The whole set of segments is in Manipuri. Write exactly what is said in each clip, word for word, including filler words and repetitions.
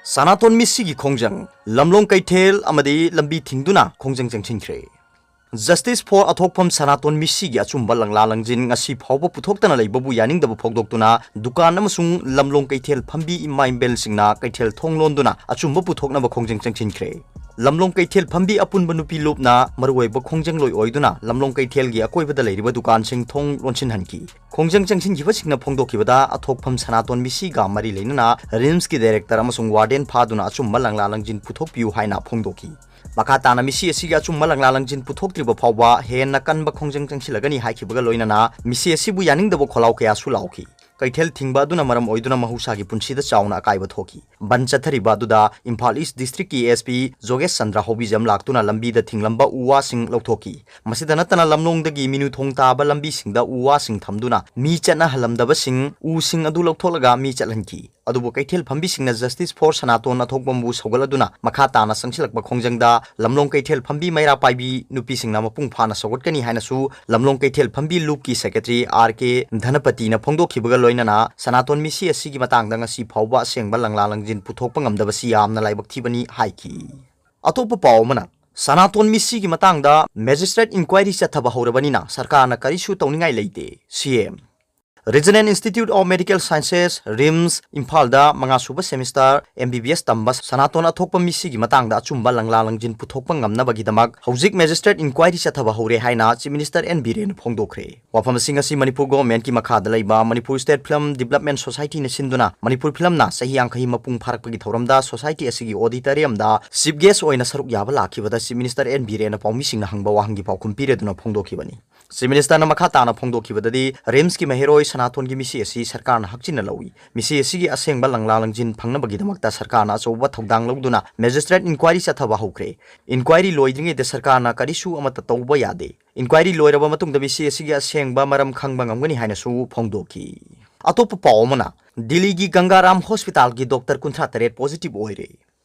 ꯁꯅꯥꯇꯣꯟ ꯃꯤꯁꯤꯒꯤ ꯈꯣꯡꯖꯪ, ꯂꯝꯂꯣꯡ ꯀꯩꯊꯦꯜ ꯑꯃꯗꯤ ꯂꯝꯕꯤ ꯊꯤꯡꯗꯨꯅ ꯈꯣꯡꯖꯪ ꯆꯪꯁꯤꯟꯈ꯭ꯔꯦ꯫ Justice for ꯑꯊꯣꯛꯐꯝ ꯁꯅꯥꯇꯣꯟ ꯃꯤꯁꯤꯒꯤ ꯑꯆꯨꯝꯕ ꯂꯪꯂꯥ ꯂꯪꯖꯤꯟ ꯉꯁꯤ ꯐꯥꯎꯕ ꯄꯨꯊꯣꯛꯇꯅ ꯂꯩꯕꯕꯨ ꯌꯥꯅꯤꯡꯗꯕ ꯐꯣꯡꯗꯣꯛꯇꯨꯅ ꯗꯨꯀꯥꯟ ꯑꯃꯁꯨꯡ ꯂꯝꯂꯣꯡ ꯀꯩꯊꯦꯜ ꯐꯝꯕꯤ ꯏꯃꯥ ꯏꯕꯦꯜꯁꯤꯡꯅ ꯀꯩꯊꯦꯜ ꯊꯣꯡ ꯂꯣꯟꯗꯨꯅ ꯑꯆꯨꯝꯕ ꯄꯨꯊꯣꯛꯅꯕ ꯈꯣꯡꯖꯪ ꯆꯪꯁꯤꯟꯈ꯭ꯔꯦ꯫ ꯂꯝꯂꯣꯡ ꯀꯩꯊꯦꯜ ꯐꯝꯕꯤ ꯑꯄꯨꯟꯕ ꯅꯨꯄꯤ ꯂꯨꯞꯅ ꯃꯔꯨꯑꯣꯏꯕ ꯈꯣꯡꯖꯪꯂꯣꯏ ꯑꯣꯏꯗꯨꯅ ꯂꯝꯂꯣꯡ ꯀꯩꯊꯦꯜꯒꯤ ꯑꯀꯣꯏꯕꯗ ꯂꯩꯔꯤꯕ ꯗꯨꯀꯥꯟꯁꯤꯡ ꯊꯣꯡ ꯂꯣꯟꯁꯤꯟꯍꯟꯈꯤ꯫ ꯈꯣꯡꯖꯪ ꯆꯪꯁꯤꯟꯈꯤꯕꯁꯤꯡꯅ ꯐꯣꯡꯗꯣꯛꯈꯤꯕꯗ ꯑꯊꯣꯛꯐꯝ ꯁꯅꯥꯇꯣꯟ ꯃꯤꯁꯤꯒ ꯃꯔꯤ ꯂꯩꯅꯅ ꯔꯤꯝꯁꯀꯤ ꯗꯥꯏꯔꯦꯛꯇꯔ ꯑꯃꯁꯨꯡ ꯋꯥꯔꯗꯦꯟ ꯐꯥꯗꯨꯅ ꯑꯆꯨꯝꯕ ꯂꯪꯂꯥ ꯂꯪꯖꯤꯟ ꯄꯨꯊꯣꯛꯄꯤꯌꯨ ꯍꯥꯏꯅ ꯐꯣꯡꯗꯣꯛꯈꯤ꯫ ꯃꯈꯥ ꯇꯥꯅ ꯃꯤꯁꯤ ꯑꯁꯤꯒꯤ ꯑꯆꯨꯝꯕ ꯂꯪꯂꯥ ꯂꯪꯖꯤꯟ ꯄꯨꯊꯣꯛꯇ꯭ꯔꯤꯕ ꯐꯥꯎꯕ ꯍꯦꯟꯅ ꯀꯟꯕ ꯈꯣꯡꯖꯪ ꯆꯪꯁꯤꯜꯂꯒꯅꯤ ꯍꯥꯏꯈꯤꯕꯒ ꯂꯣꯏꯅꯅ ꯃꯤꯁꯤ ꯑꯁꯤꯕꯨ ꯌꯥꯅꯤꯡꯗꯕ ꯈꯣꯜꯂꯥꯎ ꯀꯌꯥꯁꯨ ꯂꯥꯎꯈꯤ꯫ ꯀꯩꯊꯦꯜ ꯊꯤꯡꯕ ꯑꯗꯨꯅ ꯃꯔꯝ ꯑꯣꯏꯗꯨꯅ ꯃꯍꯧꯁꯥꯒꯤ ꯄꯨꯟꯁꯤꯗ ꯆꯥꯎꯅ ꯑꯀꯥꯏꯕ ꯊꯣꯛꯈꯤ꯫ ꯕꯟ ꯆꯠꯊꯔꯤꯕ ꯑꯗꯨꯗ ꯏꯝꯐꯥꯜ ꯏꯁ ꯗꯤꯁꯇ꯭ꯔꯤꯛꯀꯤ SP ꯖꯣꯒꯦꯁ ꯆꯟꯗ꯭ꯔ ꯍꯣꯕꯤꯖꯝ ꯂꯥꯛꯇꯨꯅ ꯂꯝꯕꯤꯗ ꯊꯤꯡꯂꯝꯕ ꯎ ꯋꯥꯁꯤꯡ ꯂꯧꯊꯣꯛꯈꯤ꯫ ꯃꯁꯤꯗ ꯅꯠꯇꯅ ꯂꯝꯂꯣꯡꯗꯒꯤ ꯃꯤꯅꯨ ꯊꯣꯡ ꯇꯥꯕ ꯂꯝꯕꯤꯁꯤꯡꯗ ꯎ ꯋꯥꯁꯤꯡ ꯊꯝꯗꯨꯅ ꯃꯤ ꯆꯠꯅꯍꯜꯂꯝꯗꯕꯁꯤꯡ ꯎꯁꯤꯡ ꯑꯗꯨ ꯂꯧꯊꯣꯛꯂꯒ ꯃꯤ ꯆꯠꯍꯟꯈꯤ꯫ ꯑꯗꯨꯕꯨ ꯀꯩꯊꯦꯜ ꯐꯝꯕꯤꯁꯤꯡꯅ Justice for ꯁꯅꯥꯇꯣꯟ ꯑꯊꯣꯛꯄꯝꯕꯨ ꯁꯧꯒꯠꯂꯗꯨꯅ ꯃꯈꯥ ꯇꯥꯅ ꯆꯪꯁꯤꯜꯂꯛꯄ ꯈꯣꯡꯖꯪꯗ ꯂꯝꯂꯣꯡ ꯀꯩꯊꯦꯜ ꯐꯝꯕꯤ ꯃꯩꯔꯥ ꯄꯥꯏꯕꯤ ꯅꯨꯄꯤꯁꯤꯡꯅ ꯃꯄꯨꯡ ꯐꯥꯅ ꯁꯧꯒꯠꯀꯅꯤ ꯍꯥꯏꯅꯁꯨ ꯂꯝꯂꯣꯡ ꯀꯩꯊꯦꯜ ꯐꯝꯕꯤ ꯂꯨꯞꯀꯤ ꯁꯦꯀ꯭ꯔꯦꯇꯔꯤ R K ꯙꯅꯄꯇꯤꯅ ꯐꯣꯡꯗꯣꯛꯈꯤꯕꯒ ꯂꯣꯏꯅꯅ ꯁꯅꯥꯇꯣꯟ ꯃꯤꯁꯤ ꯑꯁꯤꯒꯤ ꯃꯇꯥꯡꯗ ꯉꯁꯤ ꯐꯥꯎꯕ ꯑꯁꯦꯡꯕ ꯂꯪꯂꯥ ꯂꯪꯖꯤꯟ ꯄꯨꯊꯣꯛꯄ ꯉꯝꯗꯕꯁꯤ ꯌꯥꯝꯅ ꯂꯥꯏꯕꯛ ꯊꯤꯕꯅꯤ ꯍꯥꯏꯈꯤ꯫ ꯑꯇꯣꯞꯄ ꯄꯥꯎ ꯑꯃꯅ, ꯁꯅꯥꯇꯣꯟ ꯃꯤꯁꯤꯒꯤ ꯃꯇꯥꯡꯗ magistrate inquiry ꯆꯠꯊꯕ ꯍꯧꯔꯕꯅꯤꯅ ꯁꯔꯀꯥꯔꯅ ꯀꯔꯤꯁꯨ ꯇꯧꯅꯤꯡꯉꯥꯏ ꯂꯩꯇꯦ, CM꯫ Regional Institute of Medical Sciences, RIMS, ꯏꯝꯐꯥꯜꯗ ꯃꯉꯥ ꯁꯨꯕ semester MBBS ꯇꯝꯕ ꯁꯅꯥꯇꯣꯟ ꯑꯊꯣꯛꯄ ꯃꯤꯁꯤꯒꯤ ꯃꯇꯥꯡꯗ ꯑꯆꯨꯝꯕ ꯂꯪꯂꯥ ꯂꯪꯖꯤꯟ ꯄꯨꯊꯣꯛꯄ ꯉꯝꯅꯕꯒꯤꯗꯃꯛ ꯍꯧꯖꯤꯛ magistrate inquiry ꯆꯠꯊꯕ ꯍꯧꯔꯦ ꯍꯥꯏꯅ Chief Minister N ꯕꯤꯔꯦꯟꯅ ꯐꯣꯡꯗꯣꯛꯈ꯭ꯔꯦ꯫ ꯋꯥꯐꯝ ꯑꯁꯤ ꯉꯁꯤ ꯃꯅꯤꯄꯨꯔ ꯒꯣꯚꯔꯟꯃꯦꯟꯠꯀꯤ ꯃꯈꯥꯗ ꯂꯩꯕ ꯃꯅꯤꯄꯨꯔ ꯁ꯭ꯇꯦꯠ ꯐꯤꯂꯝ ꯗꯤꯕꯂꯞꯃꯦꯟꯠ ꯁꯣꯁꯥꯏꯇꯤꯅ ꯁꯤꯟꯗꯨꯅ ꯃꯅꯤꯄꯨꯔ ꯐꯤꯂꯝꯅ ꯆꯍꯤ ꯌꯥꯡꯈꯩ ꯃꯄꯨꯡ ꯐꯥꯔꯛꯄꯒꯤ ꯊꯧꯔꯝꯗ ꯁꯣꯁꯥꯏꯇꯤ ꯑꯁꯤꯒꯤ ꯑꯣꯗꯤꯇꯣꯔꯤꯌꯝꯗ ꯆꯤꯐ ꯒꯦꯁ ꯑꯣꯏꯅ ꯁꯔꯨꯛ ꯌꯥꯕ ꯂꯥꯛꯈꯤꯕꯗ ꯆꯤꯐ ꯃꯤꯅꯤꯁꯇꯔ ꯑꯦꯟ ꯕꯤꯔꯦꯟꯅ ꯄꯥꯎꯃꯤꯁꯤꯡꯅ ꯍꯪꯕ ꯋꯥꯍꯪꯒꯤ ꯄꯥꯎꯈꯨꯝ ꯄꯤꯔꯗꯨꯅ ꯐꯣꯡꯗꯣꯛꯈꯤꯕꯅꯤ꯫ ꯆꯤꯐ ꯃꯤꯅꯤꯁꯇꯔꯅ ꯃꯈꯥ ꯇꯥꯅ ꯐꯣꯡꯗꯣꯛꯈꯤꯕꯗꯗꯤ, ꯔꯤꯝꯁꯀꯤ ꯃꯍꯩꯔꯣꯏ ꯁꯅꯥꯇꯣꯟꯒꯤ ꯃꯤꯁꯤ ꯑꯁꯤ ꯁꯔꯀꯥꯔꯅ ꯍꯛꯆꯤꯟꯅ ꯂꯧꯏ꯫ ꯃꯤꯁꯤ ꯑꯁꯤꯒꯤ ꯑꯁꯦꯡꯕ ꯂꯪꯂꯥ ꯂꯪꯖꯤꯟ ꯐꯪꯅꯕꯒꯤꯗꯃꯛꯇ ꯁꯔꯀꯥꯔꯅ ꯑꯆꯧꯕ ꯊꯧꯗꯥꯡ ꯂꯧꯗꯨꯅ ꯃꯦꯖꯤꯁꯇ꯭ꯔꯦꯠ ꯏꯟꯀ꯭ꯋꯥꯏꯔꯤ ꯆꯠꯊꯕ ꯍꯧꯈ꯭ꯔꯦ꯫ ꯏꯟꯀ꯭ꯋꯥꯏꯔꯤ ꯂꯣꯏꯗ꯭ꯔꯤꯉꯩꯗ ꯁꯔꯀꯥꯔꯅ ꯀꯔꯤꯁꯨ ꯑꯃꯠꯇ ꯇꯧꯕ ꯌꯥꯗꯦ꯫ ꯏꯟꯀ꯭ꯋꯥꯏꯔꯤ ꯂꯣꯏꯔꯕ ꯃꯇꯨꯡꯗ ꯃꯤꯁꯤ ꯑꯁꯤꯒꯤ ꯑꯁꯦꯡꯕ ꯃꯔꯝ ꯈꯪꯕ ꯉꯝꯒꯅꯤ ꯍꯥꯏꯅꯁꯨ ꯐꯣꯡꯗꯣꯛꯈꯤ꯫ ꯑꯇꯣꯞꯄ ꯄꯥꯎ ꯑꯃꯅ, ꯗꯤꯜꯂꯤꯒꯤ ꯒꯪꯒꯥꯔꯥꯝ ꯍꯣꯁꯄꯤꯇꯥꯜꯒꯤ ꯗꯣꯛꯇꯔ ꯀꯨꯟꯊ꯭ꯔꯥ ꯇꯔꯦꯠ ꯄꯣꯖꯤꯇꯤꯚ ꯑꯣꯏꯔꯦ꯫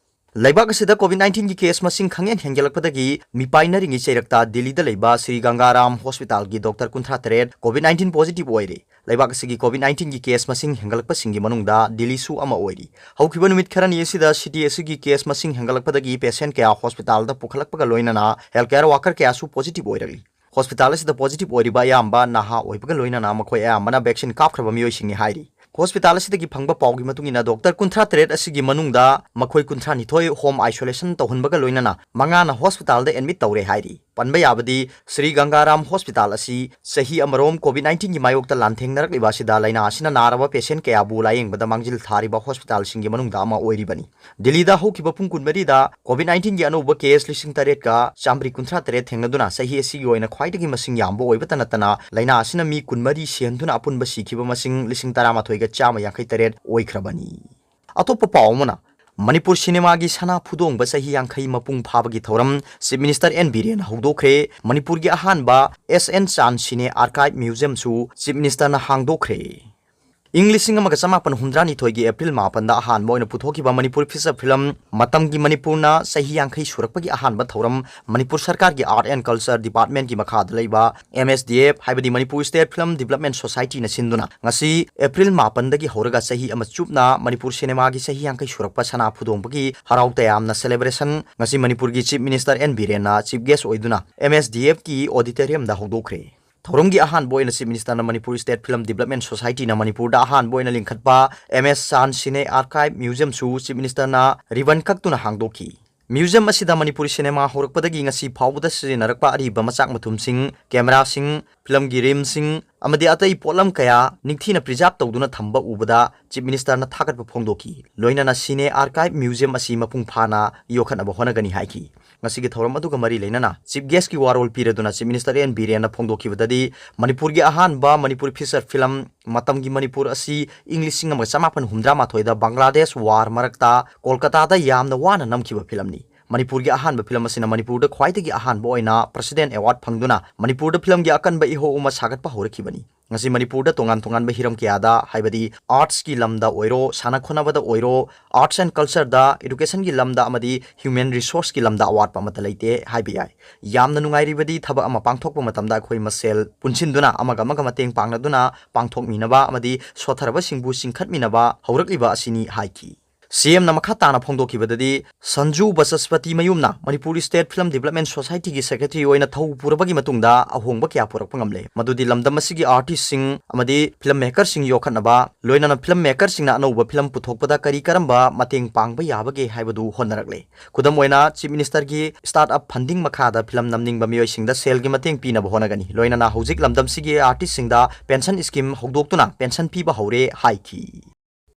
ꯂꯩꯕꯥꯛ ꯑꯁꯤꯗ ꯀꯣꯚꯤꯗ ꯅꯥꯏꯟꯇꯤꯟꯒꯤ ꯀꯦꯁ ꯃꯁꯤꯡ ꯈꯪꯍꯦꯟ ꯍꯦꯟꯒꯠꯂꯛꯄꯗꯒꯤ ꯃꯤꯄꯥꯏꯅꯔꯤꯉꯩ ꯆꯩꯔꯛꯇ ꯗꯤꯜꯂꯤꯗ ꯂꯩꯕ ꯁ꯭ꯔꯤ ꯒꯪꯒꯥꯔꯥꯝ ꯍꯣꯁꯄꯤꯇꯥꯜꯒꯤ ꯗꯣꯛꯇꯔ ꯀꯨꯟꯊ꯭ꯔꯥ ꯇꯔꯦꯠ ꯀꯣꯚꯤꯗ ꯅꯥꯏꯟꯇꯤꯟ ꯄꯣꯖꯤꯇꯤꯚ ꯑꯣꯏꯔꯦ꯫ ꯂꯩꯕꯥꯛ ꯑꯁꯤꯒꯤ COVID nineteenꯒꯤ case ꯃꯁꯤꯡ ꯍꯦꯟꯒꯠꯂꯛꯄꯁꯤꯡꯒꯤ ꯃꯅꯨꯡꯗ ꯗꯤꯜꯂꯤꯁꯨ ꯑꯃ ꯑꯣꯏꯔꯤ꯫ ꯍꯧꯈꯤꯕ ꯅꯨꯃꯤꯠ ꯈꯔꯅꯤ ꯑꯁꯤꯗ city ꯑꯁꯤꯒꯤ case ꯃꯁꯤꯡ ꯍꯦꯟꯒꯠꯂꯛꯄꯗꯒꯤ patient ꯀꯌꯥ hospitalꯗ ꯄꯨꯈꯠꯂꯛꯄꯒ ꯂꯣꯏꯅꯅ healthcare worker ꯀꯌꯥꯁꯨ positive ꯑꯣꯏꯔꯛꯂꯤ꯫ Hospital ꯑꯁꯤꯗ positive ꯑꯣꯏꯔꯤꯕ ꯑꯌꯥꯝꯕ ꯅꯍꯥ ꯑꯣꯏꯕꯒ ꯂꯣꯏꯅꯅ ꯃꯈꯣꯏ ꯑꯌꯥꯝꯕꯅ vaccine ꯀꯥꯞꯈ꯭ꯔꯕ ꯃꯤꯑꯣꯏꯁꯤꯡꯅꯤ ꯍꯥꯏꯔꯤ꯫ Hospital ꯑꯁꯤꯗꯒꯤ ꯐꯪꯕ ꯄꯥꯎꯒꯤ ꯃꯇꯨꯡ ꯏꯟꯅ, doctor ꯀꯨꯟꯊ꯭ꯔꯥ ꯇꯔꯦꯠ ꯑꯁꯤꯒꯤ ꯃꯅꯨꯡꯗ ꯃꯈꯣꯏ ꯀꯨꯟꯊ꯭ꯔꯥ ꯅꯤꯊꯣꯏ home isolation ꯇꯧꯍꯟꯕꯒ ꯂꯣꯏꯅꯅ ꯃꯉꯥꯅ hospitalꯗ admit ꯇꯧꯔꯦ ꯍꯥꯏꯔꯤ꯫ ꯄꯟꯕ ꯌꯥꯕꯗꯤ, ꯁ꯭ꯔꯤ ꯒꯪꯒꯥꯔꯥꯝ hospital ꯑꯁꯤ ꯆꯍꯤ ꯑꯃꯔꯣꯝ COVID nineteenꯒꯤ ꯃꯥꯌꯣꯛꯇ ꯂꯥꯟꯊꯦꯡꯅꯔꯛꯂꯤꯕ ꯑꯁꯤꯗ ꯂꯥꯏꯅꯥ ꯑꯁꯤꯅ ꯅꯥꯔꯕ patient ꯀꯌꯥꯕꯨ ꯂꯥꯌꯦꯡꯕꯗ ꯃꯥꯡꯖꯤꯜ ꯊꯥꯔꯤꯕ hospitalꯁꯤꯡꯒꯤ ꯃꯅꯨꯡꯗ ꯑꯃ ꯑꯣꯏꯔꯤꯕꯅꯤ꯫ ꯗꯤꯜꯂꯤꯗ ꯍꯧꯈꯤꯕ ꯄꯨꯡ ꯀꯨꯟꯃꯔꯤꯗ COVID nineteenꯒꯤ ꯑꯅꯧꯕ case ꯂꯤꯁꯤꯡ ꯇꯔꯦꯠꯀ ꯆꯥꯝꯃꯔꯤ ꯀꯨꯟꯊ꯭ꯔꯥ ꯇꯔꯦꯠ ꯊꯦꯡꯅꯗꯨꯅ ꯆꯍꯤ ꯑꯁꯤꯒꯤ ꯑꯣꯏꯅ ꯈ꯭ꯋꯥꯏꯗꯒꯤ ꯃꯁꯤꯡ ꯌꯥꯝꯕ ꯑꯣꯏꯕꯇ ꯅꯠꯇꯅ ꯂꯥꯏꯅꯥ ꯑꯁꯤꯅ ꯃꯤ ꯀꯨꯟꯃꯔꯤ ꯁꯤꯍꯟꯗꯨꯅ ꯑꯄꯨꯟꯕ ꯁꯤꯈꯤꯕ ꯃꯁꯤꯡ ꯂꯤꯁꯤꯡ ꯇꯔꯥꯃꯥꯊꯣꯏꯒ ꯆꯥꯝꯃ ꯌꯥꯡꯈꯩ ꯇꯔꯦꯠ ꯑꯣꯏꯈ꯭ꯔꯕꯅꯤ꯫ ꯑꯇꯣꯞꯄ ꯄꯥꯎ ꯑꯃꯅ, ꯃꯅꯤꯄꯨꯔ ꯁꯤꯅꯦꯃꯥꯒꯤ ꯁꯅꯥ ꯐꯨꯗꯣꯡꯕ ꯆꯍꯤ ꯌꯥꯡꯈꯩ ꯃꯄꯨꯡ ꯐꯥꯕꯒꯤ ꯊꯧꯔꯝ Chief Minister N ꯕꯤꯔꯦꯟꯅ ꯍꯧꯗꯣꯛꯈ꯭ꯔꯦ꯫ ꯃꯅꯤꯄꯨꯔꯒꯤ ꯑꯍꯥꯟꯕ S N Chan Cine Archive Museumꯁꯨ Chief Ministerꯅ ꯍꯥꯡꯗꯣꯛꯈ꯭ꯔꯦ꯫ ꯏꯪ ꯂꯤꯁꯤꯡ ꯑꯃꯒ ꯆꯃꯥꯄꯟ ꯍꯨꯝꯗ꯭ꯔꯥꯅꯤꯊꯣꯏꯒꯤ April ꯃꯥꯄꯟꯗ ꯑꯍꯥꯟꯕ ꯑꯣꯏꯅ ꯄꯨꯊꯣꯛꯈꯤꯕ ꯃꯅꯤꯄꯨꯔ feature film ꯃꯇꯝꯒꯤ ꯃꯅꯤꯄꯨꯔꯅ ꯆꯍꯤ ꯌꯥꯡꯈꯩ ꯁꯨꯔꯛꯄꯒꯤ ꯑꯍꯥꯟꯕ ꯊꯧꯔꯝ ꯃꯅꯤꯄꯨꯔ ꯁꯔꯀꯥꯔꯒꯤ Art and Culture Departmentꯀꯤ ꯃꯈꯥꯗ ꯂꯩꯕ M S D F, ꯍꯥꯏꯕꯗꯤ Manipur State Film Development Societyꯅ ꯁꯤꯟꯗꯨꯅ ꯉꯁꯤ April ꯃꯥꯄꯟꯗꯒꯤ ꯍꯧꯔꯒ ꯆꯍꯤ ꯑꯃ ꯆꯨꯞꯅ ꯃꯅꯤꯄꯨꯔ ꯁꯤꯅꯦꯃꯥꯒꯤ ꯆꯍꯤ ꯌꯥꯡꯈꯩ ꯁꯨꯔꯛꯄ ꯁꯅꯥ ꯐꯨꯗꯣꯡꯕꯒꯤ ꯍꯔꯥꯎ ꯇꯌꯥꯝꯅ celebration ꯉꯁꯤ ꯃꯅꯤꯄꯨꯔꯒꯤ Chief Minister N ꯕꯤꯔꯦꯟꯅ Chief Guest ꯑꯣꯏꯗꯨꯅ M S D Fꯀꯤ auditoriumꯗ ꯍꯧꯗꯣꯛꯈ꯭ꯔꯦ꯫ ꯊꯧꯔꯝꯒꯤ ꯑꯍꯥꯟꯕ ꯑꯣꯏꯅ Chief Ministerꯅ Manipur State Film Development Societyꯅ ꯃꯅꯤꯄꯨꯔꯗ ꯑꯍꯥꯟꯕ ꯑꯣꯏꯅ ꯂꯤꯡꯈꯠꯄ M S Chan Cine Archive Museumꯁꯨ Chief Ministerꯅ ribbon ꯀꯛꯇꯨꯅ ꯍꯥꯡꯗꯣꯛꯈꯤ꯫ Museum ꯑꯁꯤꯗ ꯃꯅꯤꯄꯨꯔꯤ ꯁꯤꯅꯦꯃꯥ ꯍꯧꯔꯛꯄꯗꯒꯤ ꯉꯁꯤ ꯐꯥꯎꯕꯗ ꯁꯤꯖꯤꯟꯅꯔꯛꯄ ꯑꯔꯤꯕ ꯃꯆꯥꯛ ꯃꯊꯨꯝꯁꯤꯡ, cameraꯁꯤꯡ, filmꯒꯤ reelꯁꯤꯡ ꯑꯃꯗꯤ ꯑꯇꯩ ꯄꯣꯠꯂꯝ ꯀꯌꯥ ꯅꯤꯡꯊꯤꯅ preserve ꯇꯧꯗꯨꯅ ꯊꯝꯕ ꯎꯕꯗ Chief Ministerꯅ ꯊꯥꯒꯠꯄ ꯐꯣꯡꯗꯣꯛꯈꯤ꯫ ꯂꯣꯏꯅꯅ Cine Archive Museum ꯑꯁꯤ ꯃꯄꯨꯡ ꯐꯥꯅ ꯌꯣꯛꯈꯠꯅꯕ ꯍꯣꯠꯅꯒꯅꯤ ꯍꯥꯏꯈꯤ꯫ ꯉꯁꯤꯒꯤ ꯊꯧꯔꯝ ꯑꯗꯨꯒ ꯃꯔꯤ ꯂꯩꯅꯅ Chief Guestꯀꯤ ꯋꯥꯔꯣꯜ ꯄꯤꯔꯗꯨꯅ Chief Minister N ꯕꯤꯔꯦꯟꯅ ꯐꯣꯡꯗꯣꯛꯈꯤꯕꯗꯗꯤ, ꯃꯅꯤꯄꯨꯔꯒꯤ ꯑꯍꯥꯟꯕ ꯃꯅꯤꯄꯨꯔꯤ feature film ꯃꯇꯝꯒꯤ ꯃꯅꯤꯄꯨꯔ ꯑꯁꯤ ꯏꯪ ꯂꯤꯁꯤꯡ ꯑꯃꯒ ꯆꯃꯥꯄꯟ ꯍꯨꯝꯗ꯭ꯔꯥ ꯃꯥꯊꯣꯏꯗ ꯕꯪꯒ꯭ꯂꯥꯗꯦꯁ war ꯃꯔꯛꯇ ꯀꯣꯜꯀꯇꯥꯗ ꯌꯥꯝꯅ ꯋꯥꯅ ꯅꯝꯈꯤꯕ filmꯅꯤ꯫ ꯃꯅꯤꯄꯨꯔꯒꯤ ꯑꯍꯥꯟꯕ ꯐꯤꯂꯝ ꯑꯁꯤꯅ ꯃꯅꯤꯄꯨꯔꯗ ꯈ꯭ꯋꯥꯏꯗꯒꯤ ꯑꯍꯥꯟꯕ ꯑꯣꯏꯅ President Award ꯐꯪꯗꯨꯅ ꯃꯅꯤꯄꯨꯔꯗ ꯐꯤꯂꯝꯒꯤ ꯑꯀꯟꯕ ꯏꯍꯣ ꯑꯃ ꯁꯥꯒꯠꯄ ꯍꯧꯔꯛꯈꯤꯕꯅꯤ꯫ ꯉꯁꯤ ꯃꯅꯤꯄꯨꯔꯗ ꯇꯣꯉꯥꯟ ꯇꯣꯉꯥꯟꯕ ꯍꯤꯔꯝ ꯀꯌꯥꯗ, ꯍꯥꯏꯕꯗꯤ arts ꯀꯤ ꯂꯝꯗ ꯑꯣꯏꯔꯣ, ꯁꯥꯟꯅ ꯈꯣꯠꯅꯕꯗ ꯑꯣꯏꯔꯣ, arts and culture the, education ꯒꯤ ꯂꯝꯗ ꯑꯃꯗꯤ human resource ꯀꯤ ꯂꯝꯗ ꯑꯋꯥꯠꯄ ꯑꯃꯠꯇ ꯂꯩꯇꯦ ꯍꯥꯏꯕ ꯌꯥꯏ꯫ ꯌꯥꯝꯅ ꯅꯨꯡꯉꯥꯏꯔꯤꯕꯗꯤ ꯊꯕꯛ ꯑꯃ ꯄꯥꯡꯊꯣꯛꯄ ꯃꯇꯝꯗ ꯑꯩꯈꯣꯏ ꯃꯁꯦꯜ ꯄꯨꯟꯁꯤꯟꯗꯨꯅ ꯑꯃꯒ ꯑꯃꯒ ꯃꯇꯦꯡ ꯄꯥꯡꯅꯗꯨꯅ ꯄꯥꯡꯊꯣꯛꯃꯤꯟꯅꯕ ꯑꯃꯗꯤ ꯁꯣꯠꯊꯔꯕꯁꯤꯡꯕꯨ ꯆꯤꯡꯈꯠꯃꯤꯟꯅꯕ ꯍꯧꯔꯛꯂꯤꯕ ꯑꯁꯤꯅꯤ ꯍꯥꯏꯈꯤ꯫ ꯁꯤ ꯑꯦꯝꯅ ꯃꯈꯥ ꯇꯥꯅ ꯐꯣꯡꯗꯣꯛꯈꯤꯕꯗꯗꯤ, Sanju ꯕꯆꯁꯄꯇꯤ ꯃꯌꯨꯝꯅ Manipur State Film Development Society ꯒꯤ secretary ꯑꯣꯏꯅ ꯊꯧ ꯄꯨꯔꯕꯒꯤ ꯃꯇꯨꯡꯗ ꯑꯍꯣꯡꯕ ꯀꯌꯥ ꯄꯨꯔꯛꯄ ꯉꯝꯂꯦ, ꯃꯗꯨꯗꯤ ꯂꯝꯗꯝ ꯑꯁꯤꯒꯤ artist ꯁꯤꯡ ꯑꯃꯗꯤ film maker ꯁꯤꯡ ꯌꯣꯛꯈꯠꯅꯕ, ꯂꯣꯏꯅꯅ film maker ꯁꯤꯡꯅ ꯑꯅꯧꯕ film ꯄꯨꯊꯣꯛꯄꯗ ꯀꯔꯤ ꯀꯔꯝꯕ ꯃꯇꯦꯡ ꯄꯥꯡꯕ ꯌꯥꯕꯒꯦ ꯍꯥꯏꯕꯗꯨ ꯍꯣꯠꯅꯔꯛꯂꯦ꯫ ꯈꯨꯗꯝ ꯑꯣꯏꯅ, Chief Minister ꯒꯤ start up funding ꯃꯈꯥꯗ film ꯅꯝꯅꯤꯡꯕ ꯃꯤꯑꯣꯏꯁꯤꯡꯗ ꯁꯦꯜꯒꯤ ꯃꯇꯦꯡ ꯄꯤꯅꯕ ꯍꯣꯠꯅꯒꯅꯤ, ꯂꯣꯏꯅꯅ ꯍꯧꯖꯤꯛ ꯂꯝꯗꯝꯁꯤꯒꯤ artist ꯁꯤꯡꯗ pension scheme ꯍꯧꯗꯣꯛꯇꯨꯅ pension ꯄꯤꯕ ꯍꯧꯔꯦ ꯍꯥꯏꯈꯤ꯫